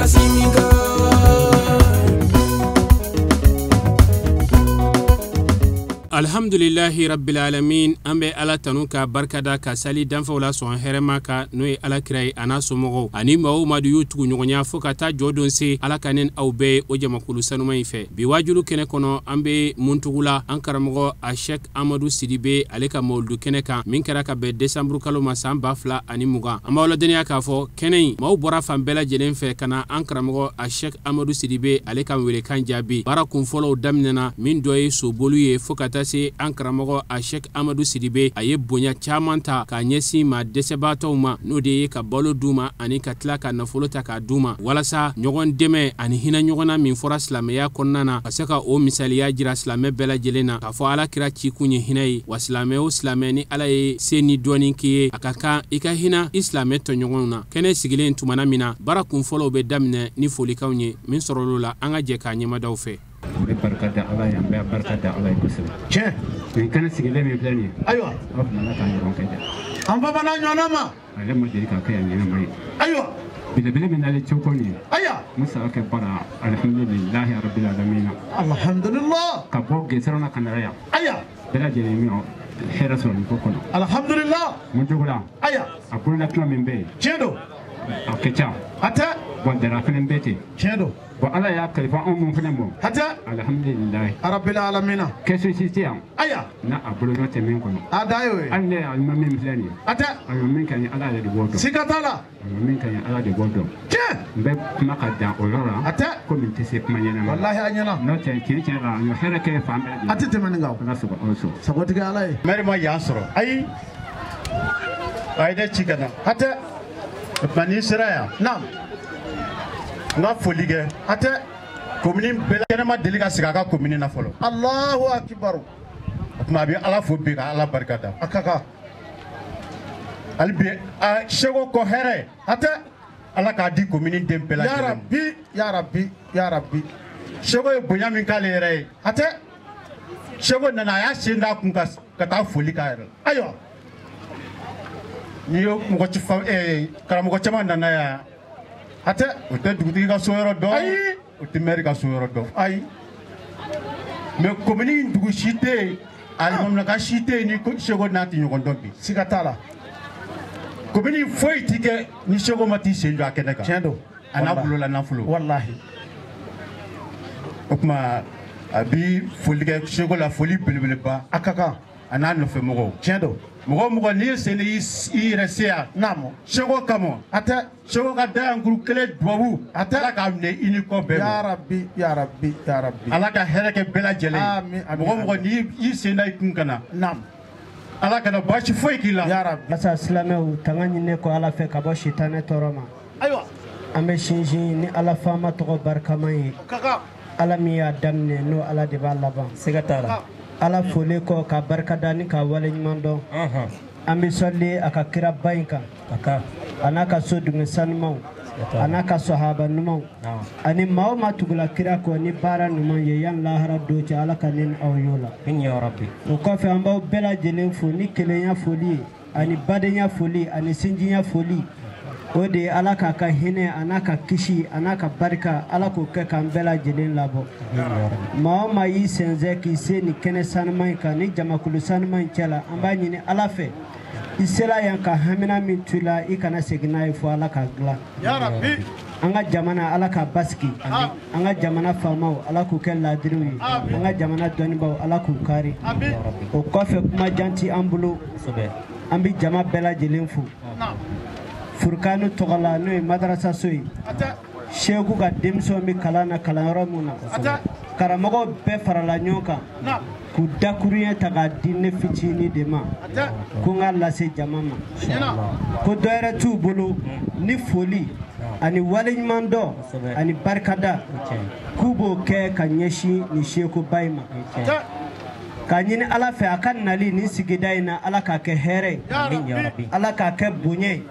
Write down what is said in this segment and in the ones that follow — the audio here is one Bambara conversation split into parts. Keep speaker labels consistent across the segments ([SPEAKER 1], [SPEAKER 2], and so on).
[SPEAKER 1] Assimi Goïta.
[SPEAKER 2] Alhamdulillahi rabbil alamin, an bɛ Ala tanu ka barikada ka sali danfɛnw la sɔn hɛrɛma kan, n'o ye Ala kira ye a n'a somɔgɔw ani maa o maa y'u tugu ɲɔgɔnya fo ka taa jɔ don se Ala ka ne aw bɛɛ ye o jamakulu sanuman in fɛ. Bi waajulu kɛnɛ kɔnɔ, an bɛ Muntugula an karamɔgɔ a Cheikh Amadu Sidibe ale ka mawuludu kɛnɛ kan min kɛra ka bɛn décembre kalo ma san 2020. An b'aw ladɔnniya k'a fɔ kɛnɛ in maaw bɔra fan bɛɛ lajɛlen fɛ ka na an karamɔgɔ a Cheikh Amadu Sidibe ale ka welekan jaabi. Baara kunfɔlɔw daminɛna min dɔ ye soboli ye fo ka taa se an karamɔgɔ a Cheikh Amadu Sidibe a ye bonya caman ta k'a ɲɛsin maa dɛsɛbaatɔw ma, n'o de ye ka balo d'u ma ani ka tila ka nafolo ta k'a d'u ma walasa ɲɔgɔn dɛmɛ ani hinɛ ɲɔgɔn na min fɔra silamɛya kɔnɔna na, ka se ka o misaliya jira silamɛ bɛɛ lajɛlen na k'a fɔ Ala kira cikun ye hinɛ ye. Wa silamɛ o silamɛ ni Ala ye se ni dɔɔni k'i ye, a ka kan i ka hinɛ i silamɛ tɔɲɔgɔnw na. Kɛnɛ sigilen tumana min na, baara kunfɔlɔw bɛ daminɛ ni folikanw ye min sɔrɔl'o la, an ka jɛ k'a ɲɛmadaw fɛ.
[SPEAKER 3] N bɛ barika da Ala ye, n bɛ barika da Ala ye kosɛbɛ.
[SPEAKER 4] Tiɲɛ.
[SPEAKER 3] Nin kɛnɛ sigilen min filɛ nin ye.
[SPEAKER 4] Ayiwa.
[SPEAKER 3] Aw tun k'an ɲɔgɔn kɛ dɛ.
[SPEAKER 4] An bamanan ɲɔgɔnna ma.
[SPEAKER 3] Ale ma deli ka kɛ yan ɲɛnama ye.
[SPEAKER 4] Ayiwa.
[SPEAKER 3] Belebele min nalen cogo nin ye.
[SPEAKER 4] Ayiwa.
[SPEAKER 3] Musa kɛ bara alihamudulilahi rabil alamina.
[SPEAKER 4] Alhamdulilah.
[SPEAKER 3] Ka bɔ gesɛrɛ na ka na yan.
[SPEAKER 4] Ayiwa.
[SPEAKER 3] Bɛɛ lajɛlen min hɛrɛ sɔrɔ nin ko kɔnɔ.
[SPEAKER 4] Alhamdulilah.
[SPEAKER 3] Mun cogo la.
[SPEAKER 4] Ayiwa.
[SPEAKER 3] A bolola min bɛ yen.
[SPEAKER 4] Tiɲɛ don.
[SPEAKER 3] A ka ca.
[SPEAKER 4] A tɛ.
[SPEAKER 3] Bɔn dara fɛnɛ bɛ ten.
[SPEAKER 4] Tiɲɛ don.
[SPEAKER 3] Bon Ala y'a kalifa anw mun fɛnɛ mɔ.
[SPEAKER 4] Hatɛ.
[SPEAKER 3] Alhamdulilayi.
[SPEAKER 4] Rabbil alamina.
[SPEAKER 3] Kɛsu si tɛ yan.
[SPEAKER 4] Ayiwa.
[SPEAKER 3] N'a a bolonɔ tɛ min kɔnɔ.
[SPEAKER 4] A da y'o ye.
[SPEAKER 3] Hali ne alimami min filɛ nin ye.
[SPEAKER 4] A tɛ.
[SPEAKER 3] Alimami ka ɲi Ala yɛrɛ de b'o dɔn.
[SPEAKER 4] Siga t'a la.
[SPEAKER 3] Alimami ka ɲi Ala de b'o dɔn.
[SPEAKER 4] Tiɲɛ.
[SPEAKER 3] N bɛ kuma ka dan o yɔrɔ la.
[SPEAKER 4] A tɛ.
[SPEAKER 3] Komi n tɛ se kuma ɲɛnama.
[SPEAKER 4] Walahi a ɲɛna.
[SPEAKER 3] N'o tɛ tiɲɛ tiɲɛ la ɲɔ hɛrɛ kɛ fan bɛɛ lajɛlen.
[SPEAKER 4] A tɛ tɛmɛ nin kan.
[SPEAKER 3] Ala sago aw sɔrɔ.
[SPEAKER 4] Sagotigi Ala ye.
[SPEAKER 5] Mɛri ma yan sɔrɔ.
[SPEAKER 4] Ayi.
[SPEAKER 5] A ye ne ci ka na.
[SPEAKER 4] A tɛ.
[SPEAKER 5] O tuma n'i sera yan.
[SPEAKER 4] Naam.
[SPEAKER 5] N ka foli kɛ.
[SPEAKER 4] A tɛ.
[SPEAKER 5] Komini bɛɛ kɛnɛma deli ka sigi a ka komini na fɔlɔ.
[SPEAKER 4] Alahu akibaru.
[SPEAKER 5] O tuma a bɛ Ala fo bi ka Ala barika da.
[SPEAKER 4] A ka kan.
[SPEAKER 5] Hali bi a seko kɔ hɛrɛ.
[SPEAKER 4] A tɛ.
[SPEAKER 5] Ala k'a di komini den bɛɛ lajɛlen ma.
[SPEAKER 4] Yarabi yarabi yarabi.
[SPEAKER 5] Seko ye bonya min k'ale yɛrɛ ye.
[SPEAKER 4] A tɛ.
[SPEAKER 5] Seko nana a y'a sen d'a kun ka taa foli k'a yɛrɛ la.
[SPEAKER 4] Ayiwa.
[SPEAKER 5] N'i ye mɔgɔ ci fa karamɔgɔ caman nana yan.
[SPEAKER 4] A tɛ.
[SPEAKER 5] O tɛ dugutigi ka so yɔrɔ dɔn.
[SPEAKER 4] Ayi.
[SPEAKER 5] O tɛ mɛri ka so yɔrɔ dɔn.
[SPEAKER 4] Ayi.
[SPEAKER 5] Mais komini dugu si tɛ yen, alimaminaka si tɛ yen ni Seko n'a tɛ ɲɔgɔn dɔn bi.
[SPEAKER 4] Siga t'a la.
[SPEAKER 5] Komini foyi ti kɛ ni Seko ma t'i sen jɔ a kɛnɛ kan.
[SPEAKER 4] Tiɲɛ don.
[SPEAKER 5] A n'a bolola nafolo.
[SPEAKER 4] Walahi.
[SPEAKER 5] O tuma a bi foli kɛ Seko la, foli belebeleba.
[SPEAKER 4] A ka kan.
[SPEAKER 5] A n'a nɔfɛ mɔgɔw.
[SPEAKER 4] Tiɲɛ don.
[SPEAKER 5] Mɔgɔ o mɔgɔ n'i ye sen i yɛrɛ se yan.
[SPEAKER 4] Naamu.
[SPEAKER 5] Seko kama.
[SPEAKER 4] A tɛ.
[SPEAKER 5] Seko ka dayankuru kelen dubabu.
[SPEAKER 4] A tɛ.
[SPEAKER 5] Ala k'a minɛ i ni kɔ bɛɛ ma.
[SPEAKER 4] Yarabi yarabi yarabi.
[SPEAKER 5] Ala ka hɛrɛ kɛ bɛɛ lajɛlen ye.
[SPEAKER 4] Ami ami.
[SPEAKER 5] Mɔgɔ o mɔgɔ n'i y'i sen da i kun ka na.
[SPEAKER 4] Naamu.
[SPEAKER 5] Ala kana baasi foyi k'i la.
[SPEAKER 4] Yarabi.
[SPEAKER 6] Masa silamɛw tanga ɲini ko Ala fɛ ka bɔ sitanɛ tɔɔrɔ ma.
[SPEAKER 4] Ayiwa.
[SPEAKER 6] An bɛ sinsin ni Ala faama tɔgɔ barikama ye.
[SPEAKER 4] Ka kan.
[SPEAKER 6] Ala min y'a daminɛ n'o Ala de b'a laban.
[SPEAKER 7] Siga t'a la.
[SPEAKER 6] Ala foli kɔ ka barika da ni ka waleɲuman dɔn. An bɛ sɔli a ka kiraba in kan. A n'a ka so dunge sanumanw, a n'a ka sahaba ɲumanw, ani maa o maa tugula kira kɔ ni baara ɲuman ye yan lahara don cɛ, Ala ka ne ni aw y'o la. O kɔfɛ an b'aw bɛɛ lajɛlen fo ni kelenya foli ye, ani badenya foli, ani sinjiya foli. O de ye Ala k'a ka hinɛ a n'a ka kisi a n'a ka barika, Ala k'o kɛ k'an bɛɛ lajɛlen labɔ. Maa o maa y'i sɛnsɛn k'i se nin kɛnɛ sanuman in kan, ni jamakulu sanuman in cɛ la, an b'a ɲini Ala fɛ i sera yan ka hamina min to i la, i kana segin n'a ye fo Ala k'a dilan.
[SPEAKER 4] Yarabi.
[SPEAKER 6] An ka jamana Ala k'a basigi. An ka jamana faamaw Ala k'u kɛ laadiriw ye. An ka jamana dɔnnibaaw Ala k'u kari. O kɔfɛ kuma jan ti an bolo. An bɛ jama bɛɛ lajɛlen fo. Furukanu tɔgɔ la, n'o ye madarasaso ye. Seku ka denmisɛnw bɛ kalan na kalanyɔrɔ mun na, karamɔgɔw bɛɛ farala ɲɔgɔn kan k'u dakuruɲɛ ta k'a di ne fitinin de ma, ko n k'a lase jama ma, ko dɔ wɛrɛ t'u bolo ni foli ani waleɲuman dɔn ani barikada, k'u b'o kɛ ka ɲɛsin nin sekuba in ma. K'a ɲini Ala fɛ a ka nali nin sigida in na, Ala k'a kɛ hɛrɛ ye, Ala k'a kɛ bonya ye.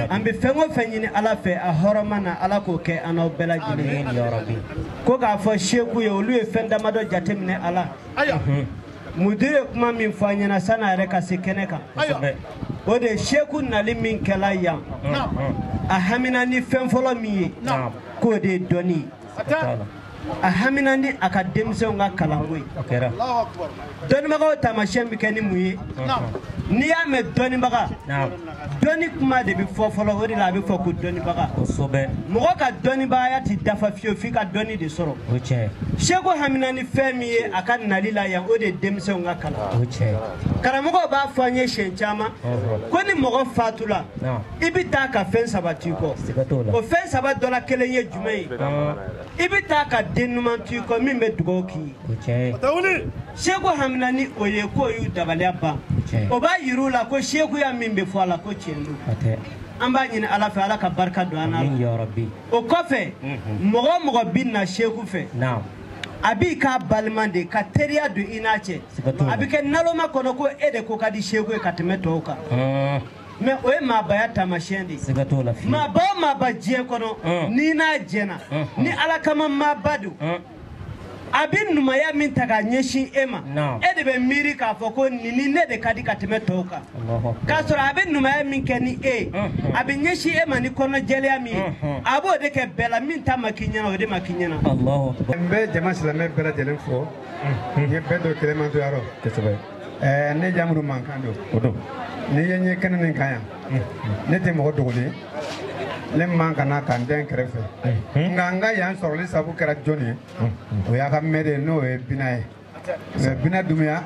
[SPEAKER 6] An bɛ fɛn o fɛn ɲini Ala fɛ a hɔrɔma na, Ala k'o kɛ an n'aw bɛɛ lajɛlen ye. Ko k'a fɔ seku ye, olu ye fɛn damadɔ jateminɛ a la. Mudiri ye kuma min fɔ an ɲɛna sanni a yɛrɛ ka se kɛnɛ kan. O de ye Seku nali min kɛla yan, a hamina ni fɛn fɔlɔ min ye, k'o de ye dɔnni ye. A hamina ni a ka denmisɛnw ka kalanko ye. Dɔnnibagaw taamasiyɛn bɛ kɛ ni mun ye? N'i y'a mɛn dɔnnibaga, dɔnni kuma de bɛ fɔ fɔlɔ, o de la a bɛ fɔ ko dɔnnibaga. Mɔgɔ ka dɔnnibagaya ti dafa fiyewu f'i ka dɔnni de sɔrɔ. Seku hamina ni fɛn min ye a ka nali la yan, o de ye denmisɛnw ka kalan. Karamɔgɔw b'a fɔ an ye siɲɛ caman ko ni mɔgɔ fatula, i bɛ taa ka fɛn saba to i kɔ. O fɛn saba dɔ la kelen ye jumɛn ye? I bɛ taa ka den ɲuman to i kɔ min bɛ dugawu k'i ye. Seku hamina ni o ye k'o y'u dabaliya ban. O b'a yir'u la ko sekuya min bɛ fɔ a la ko tiɲɛ don. An b'a ɲini Ala fɛ, Ala ka barika don an na. O kɔfɛ, mɔgɔ o mɔgɔ bɛ na Seku fɛ, a b'i k'a balima de ka teriya don i n'a cɛ. A bɛ kɛ naloma kɔnɔ ko e de ko ka di Seku ye ka tɛmɛ tɔw kan. Mais o ye maabaya taamasiyɛn de ye. Maaba o maaba diɲɛ kɔnɔ, n'i n'a jɛna, ni Ala kama maaba don, a bɛ ɲumanya min ta k'a ɲɛsin e ma, e de bɛ miiri k'a fɔ ko nin ni ne de ka di ka tɛmɛ tɔw kan. K'a sɔrɔ a bɛ ɲumanya min kɛ ni e ye, a bɛ ɲɛsin e ma ni kɔnɔjɛlenya min ye, a b'o de kɛ bɛɛ la. Min ta ma k'i ɲɛna, o de ma k'i ɲɛna.
[SPEAKER 3] N bɛ jama silamɛ bɛɛ lajɛlen fo. N ye bɛɛ don kɛlɛmantoya rɔ. Ne Jamuru mankan don. N'i ye n ye kɛnɛ nin kan yan, ne tɛ mɔgɔ dogolen, ne man ka na ka n den kɛrɛfɛ. Nka n ka yan sɔrɔli sabu kɛra jɔn ye? O y'a ka mɛri ye, n'o ye Bina ye. Bina Dumuya,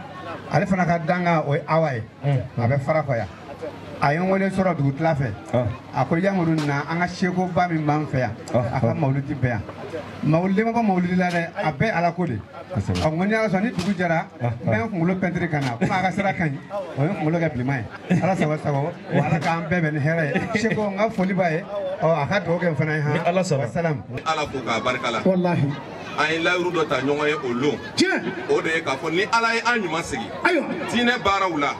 [SPEAKER 3] ale fana ka danga o ye Awa ye, a bɛ fara kɔ yan. A ye n wele sɔrɔ dugutila fɛ, a ko Jamuru na an ka sekoba min b'an fɛ yan, a ka mawuludi bɛ yan. Mawuludi ma bɔ mawuludi la dɛ, a bɛɛ Ala ko de. Ɔ n ko ni Ala sɔnna, ni dugu jɛra, n bɛ n kunkolo pɛntiri ka na, komi a ka sira ka ɲi, o ye n kunkolo kɛ bilenman ye. Ala sago sago, wa Ala k'an bɛɛ bɛn ni hɛrɛ ye. Seko, n ka foli b'a ye, ɔ a ka dugawu kɛ n fana ye han.
[SPEAKER 1] Ala sɔnna.
[SPEAKER 3] Wasalaam.
[SPEAKER 7] Ala fo k'a barika la.
[SPEAKER 4] Walahi.
[SPEAKER 7] An ye layiru dɔ ta ɲɔgɔn ye o lon. O de ye k'a fɔ ni Ala ye an ɲuman sigi diinɛ baaraw la,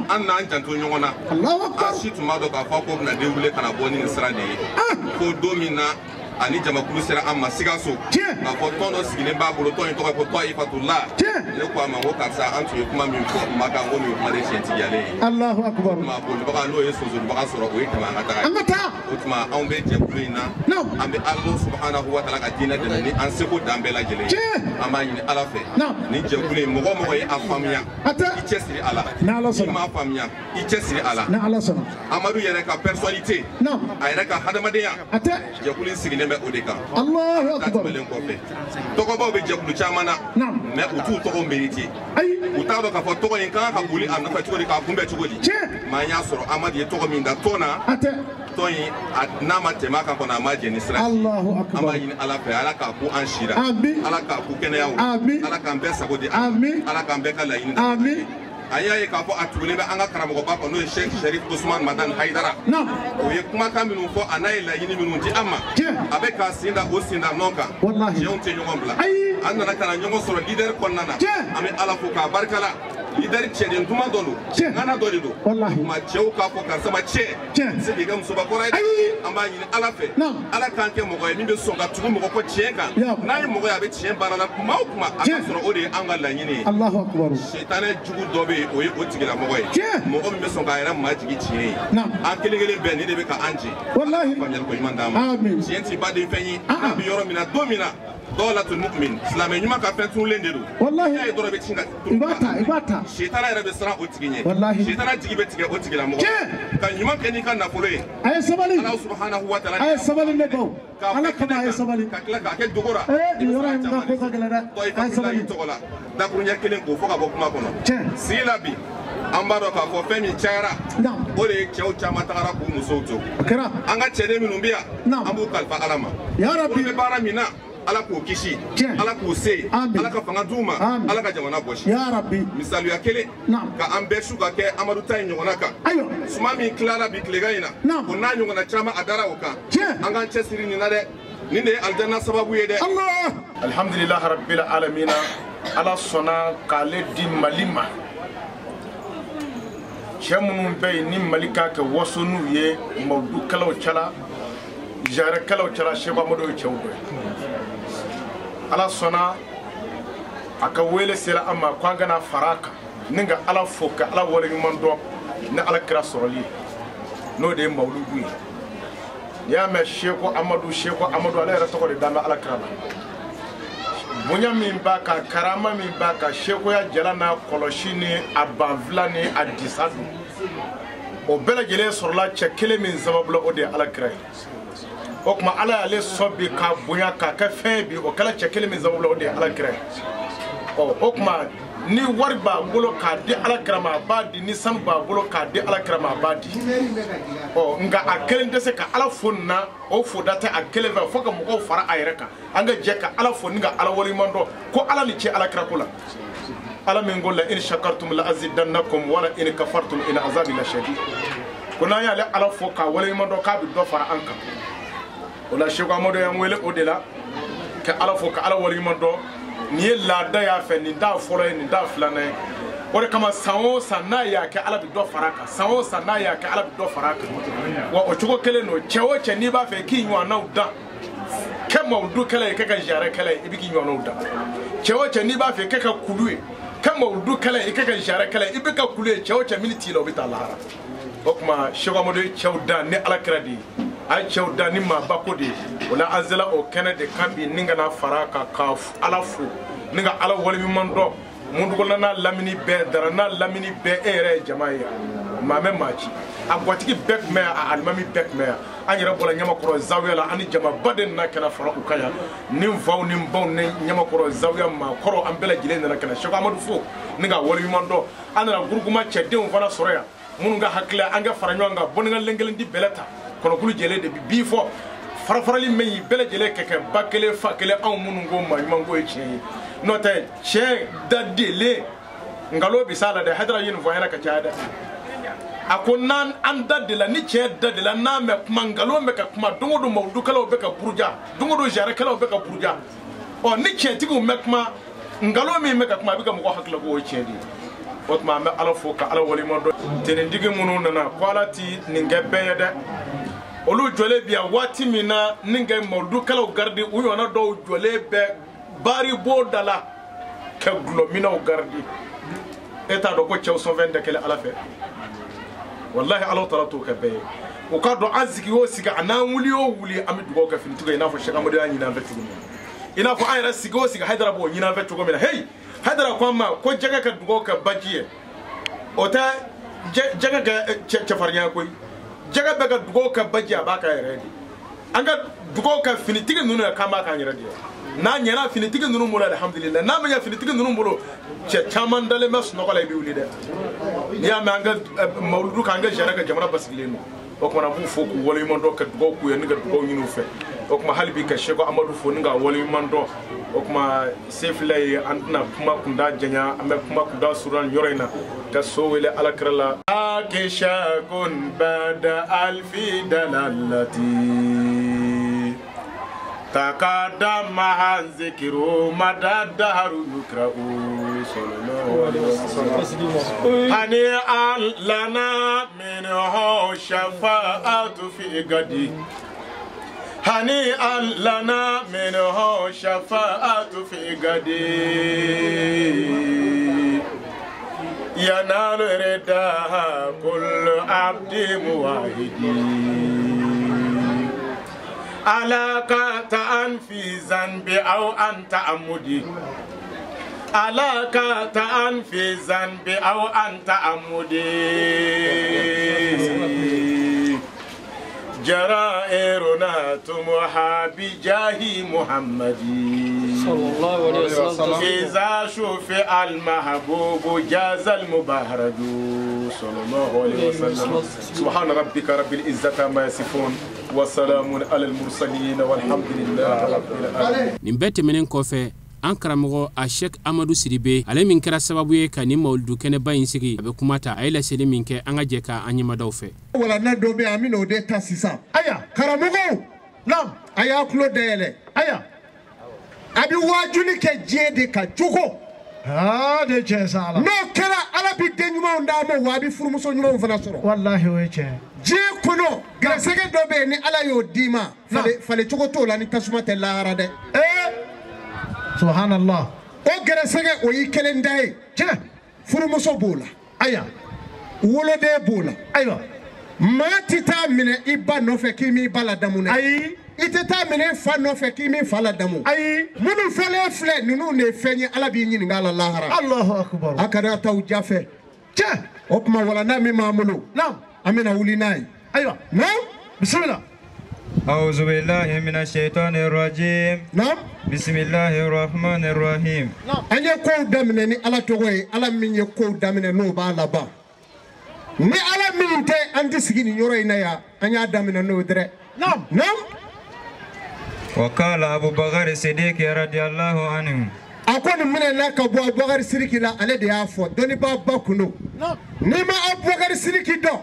[SPEAKER 7] an n'an janto ɲɔgɔn na. An si tun b'a dɔn k'a fɔ k'o bɛna déroulé ka na bɔ ni nin sira de ye. Ko don min na ani jamakulu sera an ma Sikaso, k'a fɔ tɔn dɔ sigilen b'a bolo, tɔn in tɔgɔ ko Tɔyifatula. Ne ko a ma ko karisa, an tun ye kuma min fɔ Makan, ko nin ye kuma de tiɲɛtigiyalen ye.
[SPEAKER 4] Alahu akubar.
[SPEAKER 7] O tuma bolibaga n'o ye sonsolibaga sɔrɔ, o ye tɛmɛ an ka taga ye.
[SPEAKER 4] An ka taa.
[SPEAKER 7] O tuma anw bɛ jɛkulu in na, an bɛ Ala subahanahu wa taala ka diinɛ dɛmɛ ni an seko dan bɛɛ lajɛlen ye. An b'a ɲini Ala fɛ, nin jɛkulu in, mɔgɔ o mɔgɔ ye a faamuya, i cɛsiri a la. N'i m'a faamuya, i cɛsiri a la. Amadu yɛrɛ ka personnalité, a yɛrɛ ka hadamadenya, jɛkulu in sigilen bɛ o de kan.
[SPEAKER 4] Allahu akbar.
[SPEAKER 7] Tɛmɛlen kɔfɛ, tɔgɔbaw bɛ jɛkulu caman na, mais u t'u tɔgɔ mérité. U t'a dɔn k'a fɔ tɔgɔ in kan ka boli a nɔfɛ cogo di, k'a kunbɛn cogo di. Maa y'a sɔrɔ Amadu ye tɔgɔ min da tɔn na, tɔn in n'a ma tɛmɛ a kan kɔni, a ma jɛn ni sira ye.
[SPEAKER 4] Allahu akbar.
[SPEAKER 7] An b'a ɲini Ala fɛ, Ala k'a ku an si la, Ala k'a ku kɛnɛyaw la, Ala k'an bɛɛ sago di, Ala k'an bɛɛ ka laɲini da. An y'a ye k'a fɔ a tugulen bɛ an ka karamɔgɔba kɔ, n'o ye Sheikh Sherif Ousmane Madani Hayidara. O ye kumakan minnu fɔ, a n'a ye laɲini minnu di an ma, a bɛ k'a sen da o sen da nɔ kan. Tiɲɛw tɛ ɲɔgɔn bila. An nana ka na ɲɔgɔn sɔrɔ leader kɔnɔna na. An bɛ Ala fo k'a barika la. Leader cɛden duman dɔ don, ŋana dɔ de don. Tuma cɛw k'a fɔ karisa ma cɛ, se k'i kɛ musobakɔrɔ ye. An b'a ɲini Ala fɛ, Ala k'an kɛ mɔgɔ ye min bɛ sɔn ka tugu mɔgɔ kɔ tiɲɛ kan. N'a ye mɔgɔ ye a bɛ tiɲɛ baara la kuma o kuma, a ka sɔrɔ o de ye an ka laɲini ye. Sitanɛ jugu dɔ bɛ yen, o ye o tigilamɔgɔ ye. Mɔgɔ min bɛ sɔn k'a yɛrɛ majigin tiɲɛ ye. An kelen kelen bɛɛ nin de bɛ ka an jɛ. Faamuyali ko ɲuman d'an ma. Tiɲɛ t'i baden fɛn ye. N'a bɛ yɔrɔ min na don min na, dɔw la tun mu'min, silamɛ ɲuman ka fɛn tunulen de don.
[SPEAKER 4] Walahi.
[SPEAKER 7] N'a ye dɔrɔn i bɛ sin ka
[SPEAKER 4] I b'a ta, i b'a ta.
[SPEAKER 7] Sitana yɛrɛ bɛ siran o tigi ɲɛ.
[SPEAKER 4] Walahi.
[SPEAKER 7] Sitana jigi bɛ tigɛ o tigilamɔgɔ. Ka ɲuman kɛ n'i ka nafolo ye.
[SPEAKER 4] A ye sabali.
[SPEAKER 7] Ala subahanahu wa taala.
[SPEAKER 4] A ye sabali ne baw. Ala kama a ye sabali.
[SPEAKER 7] Ka tila k'a kɛ dogo la.
[SPEAKER 4] Ee nin yɔrɔ in ka ko ka gɛlɛn dɛ. A ye sabali.
[SPEAKER 7] Tɔgɔ la dakuruɲɛ kelen k'o fɔ ka bɔ kuma kɔnɔ. Sigi la bi, an b'a dɔn k'a fɔ fɛn min cayara, o de ye cɛw caman tagara k'u musow to. An ka cɛden minnu bɛ yan, an b'u kalifa Ala ma.
[SPEAKER 4] Yarabi.
[SPEAKER 7] Olu bɛ baara min na, Ala k'u kisi, Ala k'u se, Ala ka fanga d'u ma, Ala ka jamana bɔsi.
[SPEAKER 4] Yarabi.
[SPEAKER 7] Misaliya kelen, ka an bɛɛ su ka kɛ Amadu ta in ɲɔgɔnna kan. Suma min tilara bi tilegan in na, o n'a ɲɔgɔnna caman a dara o kan. An k'an cɛsiri nin na dɛ. Nin de ye alijanna sababu ye dɛ.
[SPEAKER 1] Alhamdulilahi rabbil alamina, Ala sɔnna k'ale di Mali ma. Cɛ minnu bɛ yen ni Mali k'a kɛ waso n'u ye mawuludukɛlaw cɛla, jarekɛlaw cɛla, Seku Amadu ye cɛw dɔ ye. Ala sɔnna a ka wele sera an ma ko an kana fara a kan ni ka Ala fo ka Ala waleɲuman dɔn Ni Ala kira sɔrɔli ye, n'o de ye mawuludu ye. N'i y'a mɛn Seko Amadu, Seko Amadu, ale yɛrɛ tɔgɔ de dan bɛ Ala kira la. Bonya min b'a kan, karama min b'a kan, sekoya jala n'a kɔlɔsi ni a banfila ni a disa don, o bɛɛ lajɛlen sɔrɔla cɛ kelen min sababu la, o de ye Ala kira ye. O tuma Ala y'ale sɔn bi k'a bonya k'a kɛ fɛn ye bi, o kɛla cɛ kelen min sababu la, o de ye Ala kira ye. Ɔ o tuma ni wari b'a bolo k'a di Ala kira ma, a b'a di, ni sanu b'a bolo k'a di Ala kira ma, a b'a di. Ɔ nka a kelen tɛ se ka Ala fo nin na, o foda tɛ a kelen fɛ, fo ka mɔgɔw fara a yɛrɛ kan. An ka jɛ ka Ala fo ni ka Ala waleɲuman dɔn ko Ala ni ce Ala kira ko la. Ala min ko la in shakartum la azidannakum wala in kafartum in azabi la shadid. Ko n'an y'ale Ala fo k'a waleɲuman dɔn k'a bɛ dɔ fara an kan. O la Seko Amadu y'an wele o de la, ka Ala fo ka Ala waleɲuman dɔn. Nin ye laada y'a fɛ, nin t'a fɔlɔ ye, nin t'a filanan ye. O de kama san o san n'a y'a kɛ, Ala bɛ dɔ fara a kan. San o san n'a y'a kɛ, Ala bɛ dɔ fara a kan. Wa o cogo kelen don, cɛ o cɛ n'i b'a fɛ k'i ɲɔgɔnnaw dan, kɛ mawuludu kɛlɛ ye, kɛ ka ziyarɛ kɛlɛ ye, i bɛ k'i ɲɔgɔnnaw dan. Cɛ o cɛ n'i b'a fɛ kɛ ka kulu ye, kɛ mawuludu kɛlɛ ye, i kɛ ka ziyarɛ kɛlɛ ye, i bɛ ka kulu ye. Cɛ o cɛ min t'i la, o bɛ taa lahara. O tuma Seko Amadu ye cɛw dan ni Ala kira de ye, a ye cɛw dan ni maaba ko de ye. O la an sera o kɛnɛ de kan bi, ni ka na fara kan ka Ala fo ni ka Ala waleɲuman dɔn. Mundukola n'a lamini bɛɛ, Dara n'a lamini bɛɛ, e yɛrɛ ye jama ye yan. Maa mɛ maa ci, a gatigi bɛɛ tun bɛ yan, a alimami bɛɛ tun bɛ yan. An yɛrɛ bɔra Ɲamakɔrɔ zawiya la, an ni jamaba de nana ka na fara u kan yan. Ni faw ni baw ni Ɲamakɔrɔ zawiya maakɔrɔ, an bɛɛ lajɛlen nana ka na Seko Amadu fo ni ka waleɲuman dɔn. An nana gurukuma cɛdenw fana sɔrɔ yan, minnu ka hakili an ka fara ɲɔgɔn kan, bɔnnikan kelen di bɛlɛ ta, kɔnɔkulu jɛlen de bi bin fɔ. Farafarali min y'i bɛɛ lajɛlen kɛ kɛ ba kelen fa kelen, anw minnu ko maa ɲuman ko ye tiɲɛ ye. N'o tɛ tiɲɛ da delen nkalon bɛ s'a la dɛ. Hayidara ye nin fɔ an ɲɛna ka caya dɛ. A ko n'an an da de la, ni tiɲɛ da de la, n'a mɛ kuma, nkalon bɛ ka kuma don o don, mawuludukɛlaw bɛ ka buruja don o don, ziyarakɛlaw bɛ ka buruja. Ɔ ni tiɲɛtigiw mɛ kuma, nkalon min bɛ ka kuma, a bɛ ka mɔgɔ hakili ko o ye tiɲɛ de ye. O tuma an bɛ Ala fo ka Ala waleɲuman dɔn. Tenintigi minnu nana ko Ala ti nin kɛ bɛɛ ye dɛ. Olu jɔlen bi yan waati min na, ni ka mawuludukɛlaw garidi, u ɲɔgɔnna dɔw jɔlen bɛ baari bo da la ka gulɔminaw garidi. E t'a dɔn ko cɛw sɔnfɛn tɛ kɛlɛ Ala fɛ. Walahi Ala taala t'o kɛ bɛɛ ye. O k'a dɔn an sigi o sigi, a n'an wuli o wuli, an bɛ dugawu kɛ finitigiw ye, i n'a fɔ Seko Amadu y'a ɲini an fɛ cogo min na, i n'a fɔ an yɛrɛ sigi o sigi, Hayidara b'o ɲini an fɛ cogo min na. Heyi, Hayidara ko an ma ko jɛgɛ ka dugawu kɛ baji ye, o tɛ jɛgɛ kɛ cɛfarinya koyi. Jɛgɛ bɛ ka dugawu kɛ baji, a b'a k'a yɛrɛ de. An ka dugawu kɛ finitigi ninnu ye, k'an b'a k'an yɛrɛ de ye. N'a ɲɛna finitigi ninnu bolo, alihamudulilayi. N'a ma ɲɛ finitigi ninnu bolo, cɛ caman dalen bɛ sunɔgɔ la, i bɛ wuli dɛ. N'i y'a mɛn an ka mawuludu kan, an ka ziyara ka jamana basigilen don. O tuma an b'u fo k'u waleɲuman dɔn, ka dugawu k'u ye ni ka dugawu ɲini u fɛ. O tuma hali bi ka Seko Amadu fo ni k'a waleɲuman dɔn. O tuma se filɛ ye, an tɛna kuma kunda janya, an bɛ kuma kunda surunya nin yɔrɔ in na ka so wele Ala kira la. Akishakun bada alfi dalalati takadama zikiru madadaharu yukra'u sallallahu alaihi wasallam. Hani an lana minhu shafa'atu fi gadi. Hani an lana minhu shafa'atu fi gadi. Yanalu ridaha kullu abdi muwahidi. Alaka ta'an fi zanbi aw an ta'ammudi. Alaka ta'an fi zanbi aw an ta'ammudi. Jarairuna tumuha bijahi Muhammadi
[SPEAKER 8] sallallahu alaihi wasallam.
[SPEAKER 1] Iza shufi al mahbubu jaza al mubaharaju sallallahu alaihi wasallam. Subhana rabbika rabbil izzati amma yasifun wa salamun alal mursalin walhamdulillahi rabbil alamin.
[SPEAKER 2] Nin bɛɛ tɛmɛnen kɔfɛ, an karamɔgɔ a Sɛki Amadu Sidibe, ale min kɛra sababu ye ka nin mawuludu kɛnɛba in sigi, a bɛ kuma ta. A ye laseli min kɛ, an ka jɛ ka an ɲɛmadaw fɛ.
[SPEAKER 4] Walanda dɔ bɛ yen, an bɛ n'o de ta sisan. Aya karamɔgɔw, naam, a y'a tulo dayɛlɛ. Aya a bɛ waajuli kɛ diɲɛ de kan cogo.
[SPEAKER 9] Aa de tiɲɛ sa la.
[SPEAKER 4] N'o kɛra, Ala bɛ den ɲumanw d'a ma, wa a bɛ furumuso ɲumanw fana sɔrɔ.
[SPEAKER 9] Walahi o ye tiɲɛ.
[SPEAKER 4] Diɲɛ kɔnɔ garisigɛ dɔ bɛ yen, ni Ala y'o d'i ma, falen cogo t'o la ni tasuma tɛ lahara dɛ.
[SPEAKER 9] Subhanallah.
[SPEAKER 4] O garisigɛ o y'i kelen da ye.
[SPEAKER 9] Tiɲɛ.
[SPEAKER 4] Furumuso b'o la.
[SPEAKER 9] Aya.
[SPEAKER 4] Woloden b'o la. Ayiwa. Maa tɛ taa minɛ i ba nɔfɛ k'i m'i ba ladamu dɛ. Ayi. I tɛ taa minɛ i fa nɔfɛ k'i m'i fa ladamu. Ayi. Minnu fɔlen filɛ ninnu de ye fɛn ye Ala b'i ɲininka a la lahara. Alahu akibaru. A kana taa u ja fɛ. Tiɲɛ. O tuma walanda min b'an bolo. Naam. An bɛna wuli n'a ye. Ayiwa. Naam. Bisimila.
[SPEAKER 10] أعوذ بالله من الشيطان الرجيم.
[SPEAKER 4] نعم.
[SPEAKER 10] بسم الله الرحمن الرحيم.
[SPEAKER 4] An ye kow daminɛ ni Ala tɔgɔ ye, Ala min ye kow daminɛ n'o b'a laban. Ni Ala min tɛ an tɛ sigi nin yɔrɔ in na yan, an y'a daminɛ n'o ye dɛrɛ. Naam. Naam.
[SPEAKER 10] وقال أبو بكر الصديق رضي الله عنه.
[SPEAKER 4] A ko nin minɛna ka bɔ Abubakari Sidiki la, ale de y'a fɔ dɔnnibaaba kun don. N'i ma Abubakari Sidiki dɔn,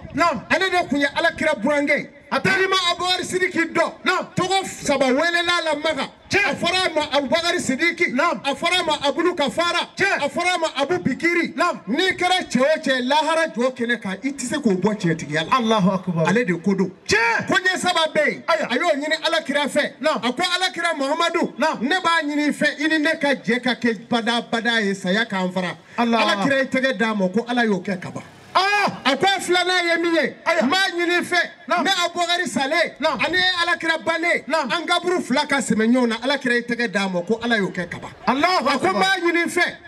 [SPEAKER 4] ale de kun ye Ala kira burankɛ ye. N'i ma Abubakari Sidiki dɔn, tɔgɔ saba welela la Maka. A fɔra a ma Abubakari Sidiki, a fɔra a ma Abulu Kafara, a fɔra a ma Abu Bikiri. N'i kɛra cɛ o cɛ lahara jɔ kɛnɛ kan, i tɛ se k'o bɔ cɛtigiya la. Alahu akibaru. Ale de ko don. Ko ɲɛ saba bɛ yen, a y'o ɲini Ala kira fɛ. A ko Ala kira Muhamadu, ne b'a ɲini i fɛ i ni ne ka jɛ ka kɛ badabada ye saya k'an fara. Ala kira ye tɛgɛ d'a ma ko Ala y'o kɛ ka ban. A ko a filanan ye min ye, n b'a ɲini i fɛ ne Abubakari salen ani Ala kira bannen, an kaburu fila ka sɛmɛ ɲɔgɔn na, Ala kira ye tɛgɛ d'a ma ko Ala y'o kɛ ka ban. A ko n b'a ɲini i fɛ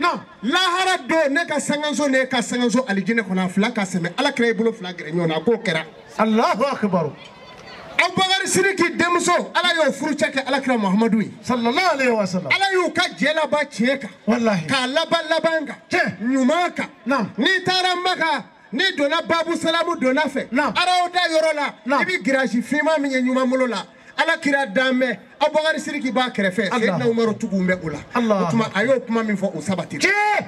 [SPEAKER 4] lahara don ne ka sankanso n'e ka sankanso alijinɛ kɔnɔ a fila ka sɛmɛ, Ala kira ye bolo fila gɛrɛ ɲɔgɔn na, a k'o kɛra. Alahu akibaru. Abubakari Sidiki denmuso, Ala y'o furucɛ kɛ Ala kira Muhamadu ye. Sallallahu alayhi wa sallam. Ala y'u ka jɛ laban tiɲɛ kan. Walahi. K'a laban laban kan. Tiɲɛ. Ɲuman kan. N'i taara Maka, n'i donna Babu Salamu donna fɛ. Arawda yɔrɔ la, i bɛ giraji finman min ye ɲuman bolo la, Ala kira dan bɛ, Abubakari Sidiki b'a kɛrɛfɛ, Seyidina Umaru tugu bɛ o la. O tuma a y'o kuma min fɔ o sabatira. Tiɲɛ.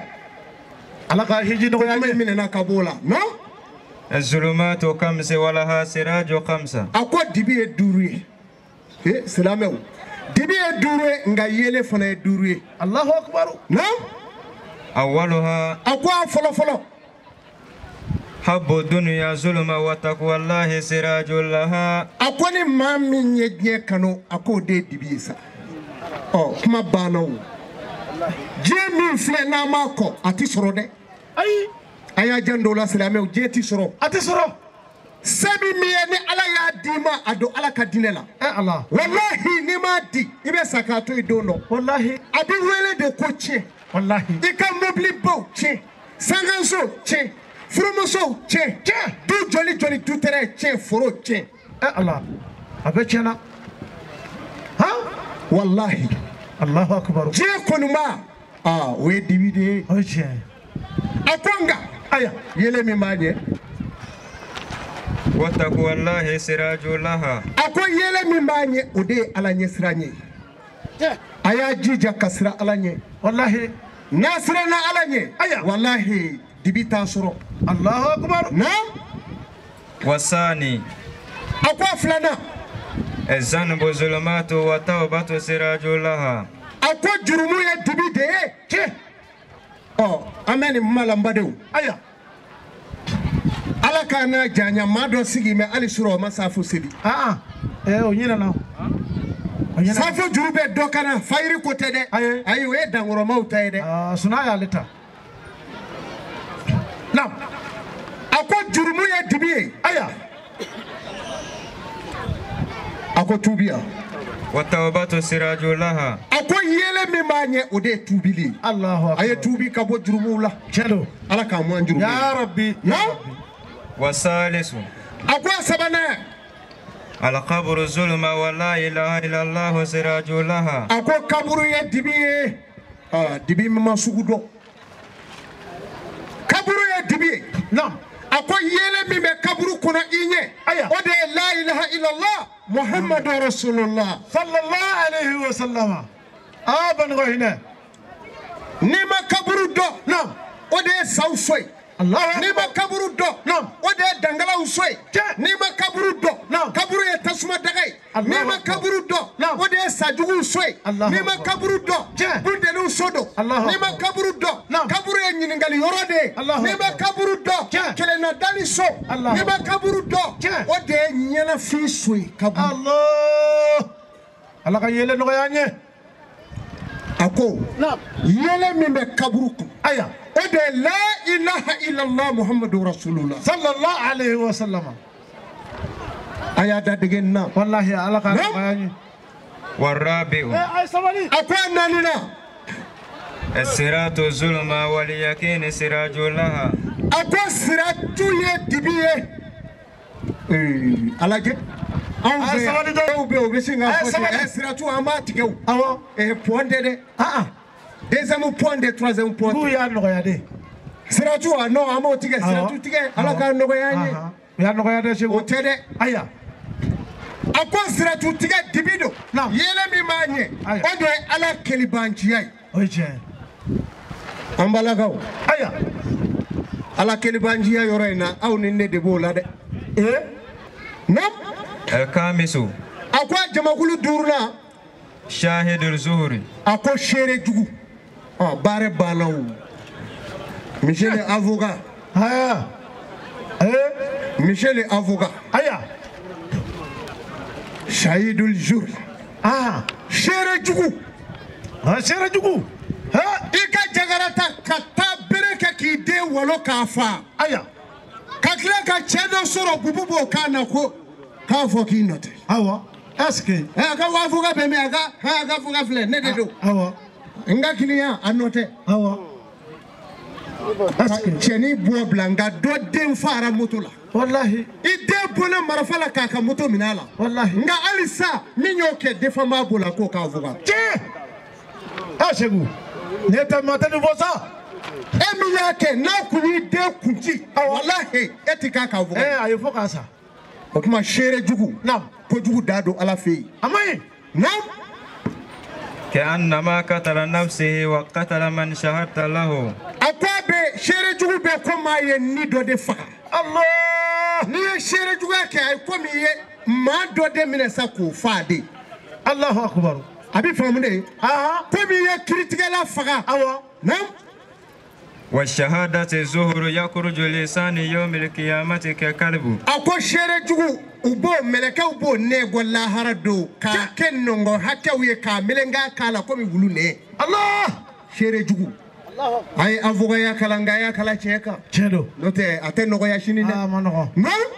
[SPEAKER 4] Ala ka hiji nɔgɔya an ye. Kuma in minɛna ka b'o la. Non.
[SPEAKER 10] الظلمات خمس ولها سراج خمسة.
[SPEAKER 4] A ko dibi ye duuru ye. Silamɛw, dibi ye duuru ye nka yelen fana ye duuru ye. Alahu akibaru. Naam.
[SPEAKER 10] أولها.
[SPEAKER 4] A ko a fɔlɔ fɔlɔ.
[SPEAKER 10] حب الدنيا ظلمة وتقوى الله سراج لها.
[SPEAKER 4] A ko ni maa min ye diɲɛ kanu, a k'o de ye dibi ye sa. Ɔ kuma banna o. Diɲɛ min filɛ n'an m'a kɔ, a ti sɔrɔ dɛ. Ayi. A y'a janto o la silamɛw, diɲɛ ti sɔrɔ. A ti sɔrɔ. Se min ye ni Ala y'a d'i ma, a don Ala ka diinɛ la. Ala. Walahi n'i m'a di, i bɛ sa k'a to yen don dɔ. Walahi. A bɛ wele de ko tiɲɛ. Walahi. I ka mobilibaw tiɲɛ, sankanso tiɲɛ, furumusow tiɲɛ, tiɲɛ, du joli joli du tɛrɛ tiɲɛ, foro tiɲɛ. Ala. A bɛɛ tiɲɛna. Han? Walahi. Alahu akibaru. Diɲɛ kɔnima, aa o ye dibi de ye. O ye tiɲɛ ye. A ko nka. Aya, yelen min b'a ɲɛ.
[SPEAKER 10] وتقوى الله سراج لها.
[SPEAKER 4] A ko yelen min b'a ɲɛ, o de ye Ala ɲɛsiran ye. A y'a jija ka siran Ala ɲɛ. Walahi. N'a siranna Ala ɲɛ. Aya. Walahi dibi t'a sɔrɔ. Alahu akibaru. Naam.
[SPEAKER 10] والثاني.
[SPEAKER 4] A ko a filanan.
[SPEAKER 10] الذنب ظلمات والتوبة سراج لها.
[SPEAKER 4] A ko jurumu ye dibi de ye. Tiɲɛ. Ɔ an bɛ nin kuma la n badenw. Aya. Ala k'a n'a janya maa dɔ sigi mɛ hali sɔrɔ o ma saafo seli. O ɲinɛna. Saafo juru bɛ dɔ ka na fayiri ko tɛ dɛ. Ayi o ye dankɔrɔmaw ta ye dɛ. Suna y'ale ta. Naam. A ko jurumu ye dibi ye. Aya. A ko tuubiya.
[SPEAKER 10] والتوبة سراج لها.
[SPEAKER 4] A ko yelen min b'a ɲɛ o de ye tuubili ye. Alahu akibaru. A ye tuubi ka bɔ jurumuw la. Tiɲɛ don. Ala k'an bɔ an jurumu. Ya Rabbi. Naam.
[SPEAKER 10] والثالث.
[SPEAKER 4] A ko a sabanan.
[SPEAKER 10] القبر ظلمة ولا إله إلا الله سراج لها.
[SPEAKER 4] A ko kaburu ye dibi ye. Aa dibi min ma sugu dɔn. Kaburu ye dibi ye. Naam. A ko yelen min bɛ kaburu kɔnɔ i ɲɛ. Aya. O de ye la ilaha illallah Muhammadu Rasulullah. Sallallahu alayhi wa sallam. Aa banigɔ hinɛ. N'i ma kaburu dɔn. Naam. O de ye saw so ye. N'i ma kaburu dɔn, o de ye dangalaw so ye. N'i ma kaburu dɔn, kaburu ye tasuma daga ye. N'i ma kaburu dɔn, o de ye sajuguw so ye. N'i ma kaburu dɔn, bundeliw so don. N'i ma kaburu dɔn, kaburu ye ɲininkali yɔrɔ de ye. N'i ma kaburu dɔn, kelennadali so. N'i ma kaburu dɔn, o de ye ɲɛnafin so ye kaburu. Ala ka yelen nɔgɔya an ye. A ko yɛlɛ min bɛ kaburu kun aya o de ye la ilaha illallah muhammadu rasulullah
[SPEAKER 9] sallallahu alayhi wa sallam.
[SPEAKER 4] A y'a dadege nin na
[SPEAKER 9] wallahi ala ka nɔgɔya n ye.
[SPEAKER 10] والرابع
[SPEAKER 4] a ko a naaninan
[SPEAKER 10] الصراط الظلمة واليقين سراج لها
[SPEAKER 4] a ko siratu ye dibi ye. Ala kɛ anw fɛ yan dɔw bɛ yen u bɛ sin k'a fɔ ten siratu an b'a tigɛ o. Awɔ pɔn tɛ dɛ. Deuxième pɔn tɛ troisième pɔn tɛ.
[SPEAKER 9] K'u y'a nɔgɔya de.
[SPEAKER 4] Siratu a non an b'o tigɛ siratu tigɛ ala k'a nɔgɔya an ye.
[SPEAKER 9] U y'a nɔgɔya dɛ Segu.
[SPEAKER 4] O tɛ dɛ.
[SPEAKER 9] Ayiwa.
[SPEAKER 4] A ko siratu tigɛ dibi don. Yeelen min b'a ɲɛ o de ye ala kelibanciya ye.
[SPEAKER 9] O ye tiɲɛ ye.
[SPEAKER 4] An balakaw.
[SPEAKER 9] Ayiwa.
[SPEAKER 4] Ala kelibanciya yɔrɔ in na aw ni ne de b'o la dɛ. Naam.
[SPEAKER 10] الخامس
[SPEAKER 4] a ko a jamakulu duurunan.
[SPEAKER 10] شاهد الزهري
[SPEAKER 4] a ko seere jugu. Ɔ baara banna o. Monsieur le avocat. Monsieur le avocat.
[SPEAKER 9] Ayiwa.
[SPEAKER 4] Shahidul Zur. Seere jugu.
[SPEAKER 9] Seere jugu.
[SPEAKER 4] I ka jakarata ka taa bere kɛ k'i den walo k'a fa.
[SPEAKER 9] Ayiwa.
[SPEAKER 4] Ka tila ka cɛ dɔ sɔrɔ bubu b'o kan na ko k'a fɔ k'i nɔ tɛ.
[SPEAKER 9] Awɔ. Est-ce que.
[SPEAKER 4] A ka avocat bɛ min a ka avocat filɛ ne de don.
[SPEAKER 9] Awɔ.
[SPEAKER 4] N ka client a nɔ tɛ.
[SPEAKER 9] Awɔ.
[SPEAKER 4] Est-ce que. Cɛnin bɔ bila nka dɔ den fara moto la.
[SPEAKER 9] Walahi.
[SPEAKER 4] I den bɔnna marifa la k'a ka moto minɛ a la.
[SPEAKER 9] Walahi.
[SPEAKER 4] Nka halisa min y'o kɛ défendant b'o la k'o k'a avocat.
[SPEAKER 9] Tiɲɛ. Segu. Ne tɛ maa tɛ nin fɔ sa.
[SPEAKER 4] E min y'a kɛ n'a kun y'i den kun ci. Walahi e ti k'a ka avocat.
[SPEAKER 9] A ye fɔ k'a sa.
[SPEAKER 4] O tuma seere jugu.
[SPEAKER 9] Naam.
[SPEAKER 4] Kojugu da don ala fɛ yen.
[SPEAKER 9] A ma ɲi.
[SPEAKER 4] Naam.
[SPEAKER 10] كأنما قتل نفسه وقتل من شهدت له
[SPEAKER 4] A ko a bɛ seere jugu bɛ komi a ye ni dɔ de faga.
[SPEAKER 9] Allah.
[SPEAKER 4] N'i ye seere juguya kɛ a ye komi i ye maa dɔ de minɛ sa k'o fa de.
[SPEAKER 9] Allahu akbar.
[SPEAKER 4] A bɛ faamu de. Komi i ye kiiritigɛla faga.
[SPEAKER 9] Awɔ.
[SPEAKER 4] Naam.
[SPEAKER 10] والشهادة الزهر يخرج لسان يوم القيامة ككلب
[SPEAKER 4] A ko seere jugu u b'o mɛlɛkɛw b'o nɛ bɔ lahara don k'a kɛ nɔngɔn hakɛw ye k'a melenka k'a la komi wulu nɛ.
[SPEAKER 9] Allah.
[SPEAKER 4] Seere jugu. A ye avocat ya kalan nka a y'a kalan tiɲɛ kan.
[SPEAKER 9] Tiɲɛ don.
[SPEAKER 4] N'o tɛ a tɛ nɔgɔya sini dɛ.
[SPEAKER 9] A ma nɔgɔn.
[SPEAKER 4] Naam.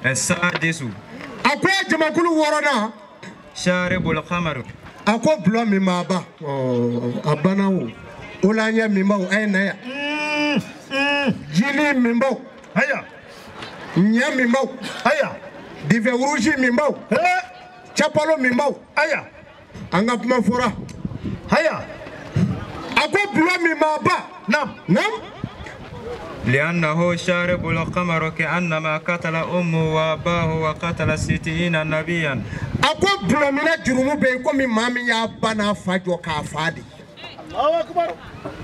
[SPEAKER 10] السادس
[SPEAKER 4] A ko a jamakulu wɔɔrɔnan.
[SPEAKER 10] شارب الخمر
[SPEAKER 4] A ko bulɔ min b'a ban. A banna o. O la ɲɛ minbaw a ye na yan. Jili minbaw.
[SPEAKER 9] Ayiwa.
[SPEAKER 4] Ɲɛ minbaw.
[SPEAKER 9] Ayiwa.
[SPEAKER 4] Divin rouge minbaw. Chapalo minbaw.
[SPEAKER 9] Ayiwa.
[SPEAKER 4] An ka kuma fɔra.
[SPEAKER 9] Ayiwa.
[SPEAKER 4] A ko bulɔ min b'a ban.
[SPEAKER 9] Naam.
[SPEAKER 4] Naam.
[SPEAKER 10] لأنه شارب الخمر كأنما قتل أمه وأباه وقتل 60 نبيا
[SPEAKER 4] A ko bulɔ minna jurumu bɛ yen komi maa min y'a ba n'a fa jɔ k'a fa de.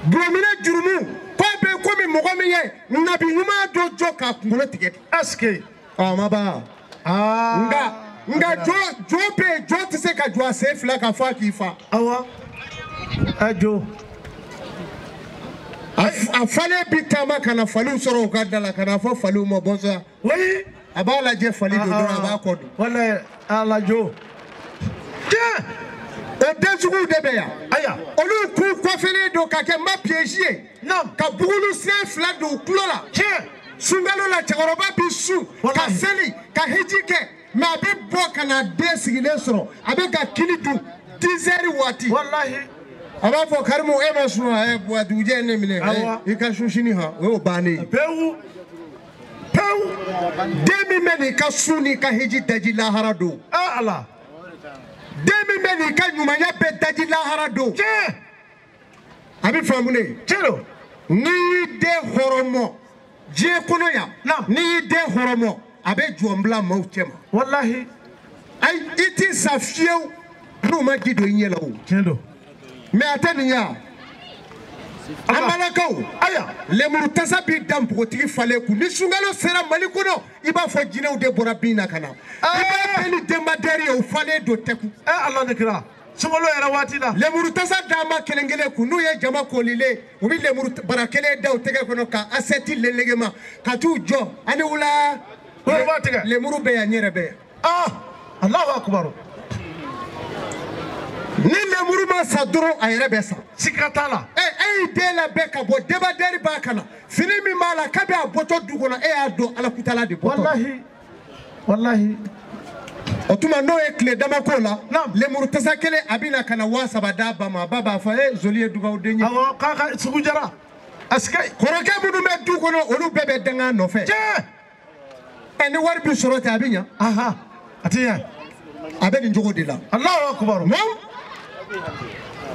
[SPEAKER 4] Bulɔminɛ jurumu k'a bɛ komi mɔgɔ min ye nabi ɲuman dɔ jɔ k'a kunkolo tigɛ de.
[SPEAKER 9] Est-ce que.
[SPEAKER 4] Ɔ ma ban. Nka jo bɛ yen jo tɛ se ka jɔ a sen fila kan f'a k'i fa.
[SPEAKER 9] Awɔ. A jo.
[SPEAKER 4] A falen bi taama ka na faliw sɔrɔ u ka da la ka na fɔ faliw ma bonsoir.
[SPEAKER 9] Oui.
[SPEAKER 4] A b'a lajɛ fali don dɔrɔn a b'a kɔ don.
[SPEAKER 9] Walayi ala jo. Tiɲɛ.
[SPEAKER 4] O den suguw de bɛ yan.
[SPEAKER 9] Ayiwa.
[SPEAKER 4] Olu k'u kɔfɛlen don ka kɛ ma piège ye.
[SPEAKER 9] Naam.
[SPEAKER 4] Ka bugulu sen fila don u tulo la.
[SPEAKER 9] Tiɲɛ.
[SPEAKER 4] Sunkalo la cɛkɔrɔba bi sun. Ka seli ka hiji kɛ mɛ a bɛ bɔ ka na den sigilen sɔrɔ a bɛ ka kini dun 10 heures waati.
[SPEAKER 9] Walahi.
[SPEAKER 4] A b'a fɔ Karimu e ma sun wa dugujɛ ye ne minɛ. I ka sun sini han o y'o bannen ye.
[SPEAKER 9] Pewu. Pewu.
[SPEAKER 4] Den min bɛ n'i ka sun n'i ka hiji daji lahara don.
[SPEAKER 9] Ala.
[SPEAKER 4] Den min bɛ n'i ka ɲumanya bɛɛ daji lahara don.
[SPEAKER 9] Tiɲɛ.
[SPEAKER 4] A bɛ faamu de.
[SPEAKER 9] Tiɲɛ don.
[SPEAKER 4] N'i y'i den hɔrɔnmɔ diɲɛ kɔnɔ yan.
[SPEAKER 9] Naam.
[SPEAKER 4] N'i y'i den hɔrɔnmɔ a bɛ jɔn bila maaw cɛ ma.
[SPEAKER 9] Walahi.
[SPEAKER 4] Ayi i t'i sa fiyewu n'u ma ji don i ɲɛ la o.
[SPEAKER 9] Tiɲɛ don.
[SPEAKER 4] Mɛ a tɛ nin ye wa. An balakaw.
[SPEAKER 9] Ayiwa.
[SPEAKER 4] Lemuru tasa b'i da npogotigi falen kun ni sunkalo sera Mali kɔnɔ i b'a fɔ jinɛw de bɔra bin na ka na. I b'a bɛɛ ni denbadɛri ye o falen don tɛku.
[SPEAKER 9] Ala ni kira. Sunkalo yɛrɛ waati la.
[SPEAKER 4] Lemuru tasa d'a ma kelen kelen kun n'u ye jama kolilen u bɛ lemuru bara kelen da u tɛgɛ kɔnɔ ka asɛti lelege ma ka t'u jɔ ani wula.
[SPEAKER 9] O b'a tigɛ.
[SPEAKER 4] Lemuru bɛ yan n yɛrɛ bɛ yan.
[SPEAKER 9] Alahu akubaru.
[SPEAKER 4] Ni lemuru ma sa dɔrɔn a yɛrɛ bɛ sa.
[SPEAKER 9] Siga t'a la.
[SPEAKER 4] E y'i den labɛn ka bɔ débardeur b'a kan na fini min b'a la kabi a bɔtɔ du kɔnɔ e y'a dɔn Ala kutala de bɔtɔ.
[SPEAKER 9] Walahi walahi.
[SPEAKER 4] O tuma n'o ye tile dama k'o la. Lemuru tasa kelen a bɛ na ka na 3000 d'a ba ma a ba b'a fɔ e zoli ye dugawuden ye.
[SPEAKER 9] Awɔ k'a ka sugu jara. Asike.
[SPEAKER 4] Kɔrɔkɛ minnu bɛ du kɔnɔ olu bɛɛ bɛ danga nɔfɛ.
[SPEAKER 9] Tiɲɛ.
[SPEAKER 4] Ɛ ni wari bi sɔrɔ ten a bɛ ɲa.
[SPEAKER 9] A ti ɲɛ.
[SPEAKER 4] A bɛ nin cogo de la.
[SPEAKER 9] Alahu akubaru.
[SPEAKER 4] Naam.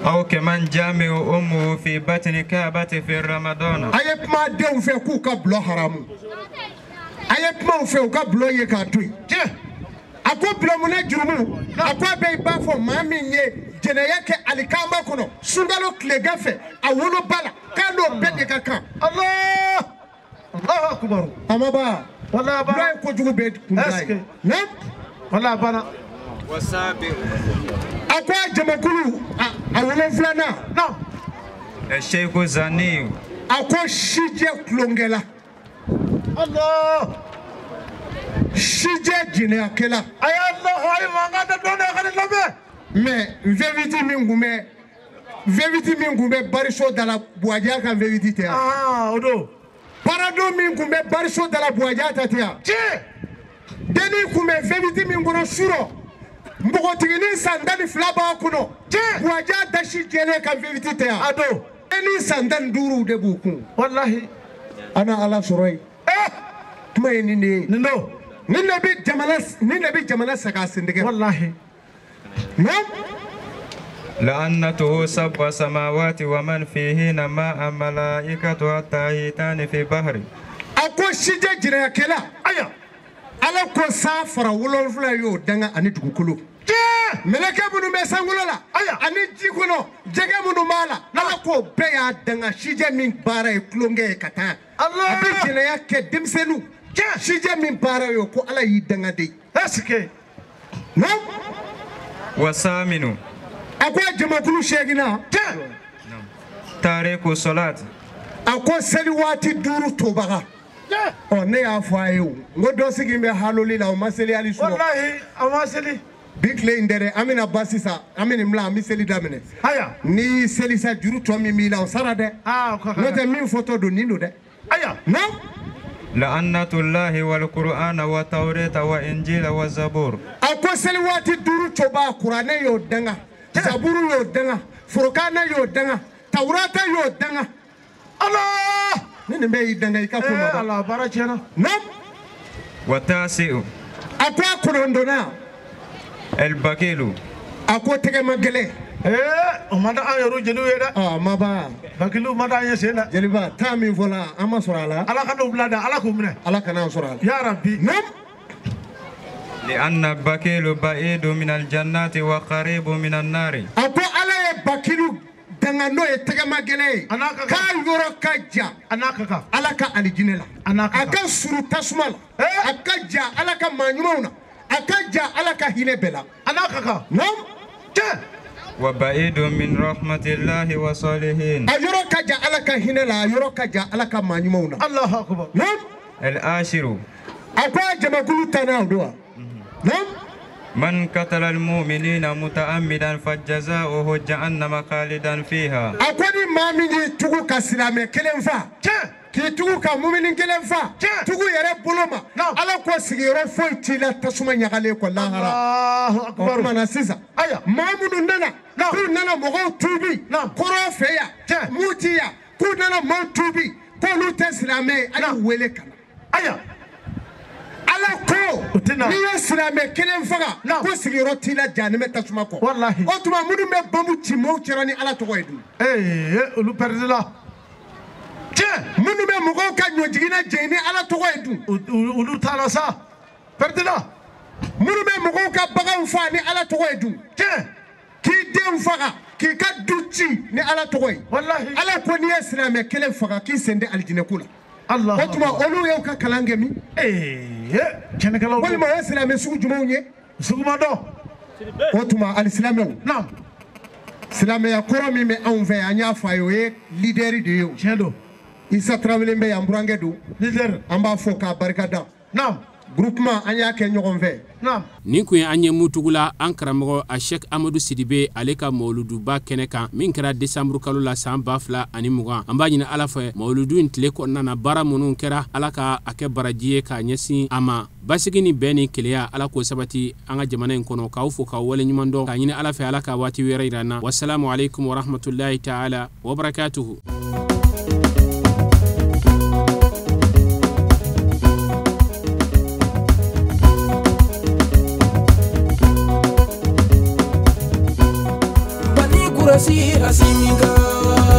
[SPEAKER 10] أو كمن جامع أمه في بطن كعبة في رمضان.
[SPEAKER 4] A ye kuma denw fɛ k'u ka bulon haramu. A ye kuma u fɛ u ka bulon ye k'a to yen.
[SPEAKER 9] Tiɲɛ.
[SPEAKER 4] A ko bulonmunɛ jurumu. A ko a bɛ i b'a fɔ maa min ye jɛnɛya kɛ alikama kɔnɔ sunkalo tilegan fɛ a woloba la k'a n'o bɛɛ de ka kan.
[SPEAKER 9] Allah. Allahu akubaru.
[SPEAKER 4] A ma ban.
[SPEAKER 9] Walahi a banna.
[SPEAKER 4] Bulon ye kojugu bɛɛ kun
[SPEAKER 9] Est-ce
[SPEAKER 4] ye. Naam.
[SPEAKER 9] Walahi a banna.
[SPEAKER 4] A ko a jamakulu a 7nan.
[SPEAKER 9] Naam.
[SPEAKER 10] الشيخ الزاني.
[SPEAKER 4] A ko sijɛ tulonkɛla.
[SPEAKER 9] Allah.
[SPEAKER 4] Sijɛ jɛnɛyakɛla.
[SPEAKER 9] A ye Allahu a ye mankan da dɔɔnin a ka nin lamɛn.
[SPEAKER 4] Mais V8 min kun bɛ V8 min kun bɛ bariso da la Buwaja ka V8 tɛ yan.
[SPEAKER 9] O don.
[SPEAKER 4] Parado min kun bɛ bariso da la Buwaja ta tɛ yan.
[SPEAKER 9] Tiɲɛ.
[SPEAKER 4] Denni kun bɛ V8 min kɔnɔ surɔ npogotiginin san 12 b'a kɔnɔ.
[SPEAKER 9] Tiɲɛ.
[SPEAKER 4] Buwaja dasi jɛlen ka V8 tɛ yan.
[SPEAKER 9] A don.
[SPEAKER 4] Denni san 15 de b'u kun.
[SPEAKER 9] Walahi.
[SPEAKER 4] An na Ala sɔrɔ yen. Kuma ye nin de ye.
[SPEAKER 9] Nin don.
[SPEAKER 4] Nin de bɛ jamana nin de bɛ jamana segin a sentigɛ.
[SPEAKER 9] Walahi.
[SPEAKER 4] Naam.
[SPEAKER 10] لعنته سبع سماوات ومن فيهن مع ملائكة حتى حيتان في بحر.
[SPEAKER 4] A ko sijɛ jɛnɛyakɛla.
[SPEAKER 9] Aya.
[SPEAKER 4] Ala ko san fara 7 y'o danga ani dugukolo.
[SPEAKER 9] Tiɲɛ.
[SPEAKER 4] Mɛlɛkɛ minnu bɛ sankolo la.
[SPEAKER 9] Aya.
[SPEAKER 4] Ani ji kɔnɔ jɛgɛ minnu b'a la. Ala k'o bɛɛ y'a danga sijɛ min baara ye tulonkɛ ye ka taa.
[SPEAKER 9] Allah.
[SPEAKER 4] A bɛ jɛnɛya kɛ denmisɛnninw.
[SPEAKER 9] Tiɲɛ.
[SPEAKER 4] Sijɛ min baara ye o ko Ala y'i danga de.
[SPEAKER 9] Est-ce que.
[SPEAKER 4] Naam.
[SPEAKER 10] والثامن.
[SPEAKER 4] A ko a jamakulu 8nan.
[SPEAKER 9] Tiɲɛ.
[SPEAKER 10] تارك الصلاة.
[SPEAKER 4] A ko seli waati 5 tobaga. Ɔ ne y'a fɔ a ye o n ko dɔ sigi bɛ haloli la o ma seli hali sɔrɔ.
[SPEAKER 9] Walahi a ma seli.
[SPEAKER 4] Bi tile in tɛ dɛ an bɛna ba sisan an bɛ nin bila an bɛ seli daminɛ.
[SPEAKER 9] Aya.
[SPEAKER 4] N'i y'i seli sa juru tɔ min b'i la o sara dɛ.
[SPEAKER 9] O ka kan.
[SPEAKER 4] N'o tɛ min fɔtɔ don nin don dɛ.
[SPEAKER 9] Aya.
[SPEAKER 4] Naam.
[SPEAKER 10] لعنة الله والقرآن والتوراة وإنجيل والزبور.
[SPEAKER 4] A ko seli waati 5 toba kuranɛ y'o danga. Zaburu y'o danga. Furukana y'o danga. Tawurata y'o danga.
[SPEAKER 9] Allah.
[SPEAKER 4] Ni nin bɛɛ y'i danga i ka ko ma ban.
[SPEAKER 9] Ala baara tiɲɛna.
[SPEAKER 4] Naam.
[SPEAKER 10] والتاسع.
[SPEAKER 4] A ko a 9nan.
[SPEAKER 10] البكيل.
[SPEAKER 4] A ko tɛgɛ ma gɛlɛn.
[SPEAKER 9] O man di an yɛrɛ jeliw ye dɛ.
[SPEAKER 4] A ma ban.
[SPEAKER 9] Bakilu man d'an ye sen dɛ.
[SPEAKER 4] Jeliba taa min fɔla an ma sɔrɔ a la.
[SPEAKER 9] Ala ka n'o bila dɛ Ala k'u minɛ.
[SPEAKER 4] Ala kana an sɔrɔ a la.
[SPEAKER 9] Ya Rabbi.
[SPEAKER 4] Naam.
[SPEAKER 10] لأن البكيل بعيد من الجنة وقريب من النار.
[SPEAKER 4] A ko Ala ye bakilu danga n'o ye tɛgɛ ma gɛlɛn ye. K'a yɔrɔ ka jan.
[SPEAKER 9] A n'a ka kan.
[SPEAKER 4] Ala ka alijinɛ la.
[SPEAKER 9] A n'a ka
[SPEAKER 4] A
[SPEAKER 9] kan.
[SPEAKER 4] ka surun tasuma la. A ka jan Ala ka maa ɲumanw na. A ka jan Ala ka hinɛ bɛɛ la.
[SPEAKER 9] A n'a ka kan.
[SPEAKER 4] Naam.
[SPEAKER 9] Tiɲɛ.
[SPEAKER 10] وبعيد من رحمة الله وصالحين.
[SPEAKER 4] A yɔrɔ ka jan Ala ka hinɛ la a yɔrɔ ka jan Ala ka maa ɲumanw na.
[SPEAKER 9] Allahu akubar.
[SPEAKER 4] Naam.
[SPEAKER 10] العاشر.
[SPEAKER 4] A ko a jamakulu 10nan o don wa. Naam.
[SPEAKER 10] من قتل المؤمنين متعمدا فجزاؤه جهنم خالدا فيها.
[SPEAKER 4] A ko ni maa min y'i tugu ka silamɛ kelen fa.
[SPEAKER 9] Tiɲɛ.
[SPEAKER 4] K'i tugu ka mumini kelen fa.
[SPEAKER 9] Tiɲɛ.
[SPEAKER 4] Tugu yɛrɛ bolo ma.
[SPEAKER 9] Naam.
[SPEAKER 4] Ala ko sigiyɔrɔ foyi t'i la tasuma ɲagalen kɔ lahara.
[SPEAKER 9] Allahu
[SPEAKER 4] O
[SPEAKER 9] akubar.
[SPEAKER 4] tuma na sisan.
[SPEAKER 9] Aya.
[SPEAKER 4] Maa minnu nana.
[SPEAKER 9] Naam.
[SPEAKER 4] K'u nana mɔgɔw tuubi.
[SPEAKER 9] Naam.
[SPEAKER 4] Kɔrɔ fɛ yan.
[SPEAKER 9] Tiɲɛ.
[SPEAKER 4] Muti yan. K'u nana maaw tuubi. K'olu tɛ silamɛ ye. A y'u wele ka na.
[SPEAKER 9] Aya.
[SPEAKER 4] Ala ko
[SPEAKER 9] O tɛ na.
[SPEAKER 4] n'i ye silamɛ kelen faga
[SPEAKER 9] Naam.
[SPEAKER 4] ko sigiyɔrɔ t'i la jahanɛmɛ tasuma kɔ.
[SPEAKER 9] Walahi.
[SPEAKER 4] O tuma minnu bɛ bɔnbu ci maaw cɛla ni Ala tɔgɔ ye dun.
[SPEAKER 9] Olu pɛrɛdi la. Tiɲɛ.
[SPEAKER 4] Minnu bɛ mɔgɔw ka ɲɔjiginna jɛn ni Ala tɔgɔ ye dun.
[SPEAKER 9] Olu t'a la sa. Pɛrɛdi la.
[SPEAKER 4] Minnu bɛ mɔgɔw ka baganw faa ni Ala tɔgɔ ye dun.
[SPEAKER 9] Tiɲɛ.
[SPEAKER 4] K'i den faga k'i ka du ci ni Ala tɔgɔ ye.
[SPEAKER 9] Walahi.
[SPEAKER 4] Ala ko n'i ye silamɛ kelen faga k'i sen tɛ alijinɛ ko la.
[SPEAKER 9] Allahu
[SPEAKER 4] O tuma olu y'u ka kalan kɛ min?
[SPEAKER 9] Tiɲɛnikɛlaw don.
[SPEAKER 4] Walima o ye silamɛ sugu jumɛnw ye?
[SPEAKER 9] Sugu ma dɔn.
[SPEAKER 4] O tuma alisilamɛw.
[SPEAKER 9] Naam.
[SPEAKER 4] Silamɛya kɔrɔ min bɛ anw fɛ yan an y'a fɔ a ye o ye leader de ye o.
[SPEAKER 9] Tiɲɛ don.
[SPEAKER 4] Isa Tarawele bɛ yan burankɛ don.
[SPEAKER 9] Leader.
[SPEAKER 4] An b'a fɔ k'a barika da.
[SPEAKER 9] Naam.
[SPEAKER 4] Groupement an y'a kɛ ɲɔgɔn fɛ.
[SPEAKER 2] Nin kun ye an ye Mutugula an karamɔgɔ a Sheikh Amadu Sidibe ale ka mawuluduba kɛnɛ kan min kɛra desanburu kalo la san 2020. An b'a ɲini Ala fɛ mawuludu in tile kɔnɔna na baara minnu kɛra Ala ka a kɛ baraji ye k'a ɲɛsin a ma. Basigi ni bɛn ni kelenya Ala k'o sabati an ka jamana in kɔnɔ. K'aw fo k'aw waleɲuman dɔn k'a ɲini Ala fɛ Ala ka waati wɛrɛ yira an na. Wasalamu aleykum warahmatulahi taala wabarakatuhu.
[SPEAKER 8] Kurasi asimika.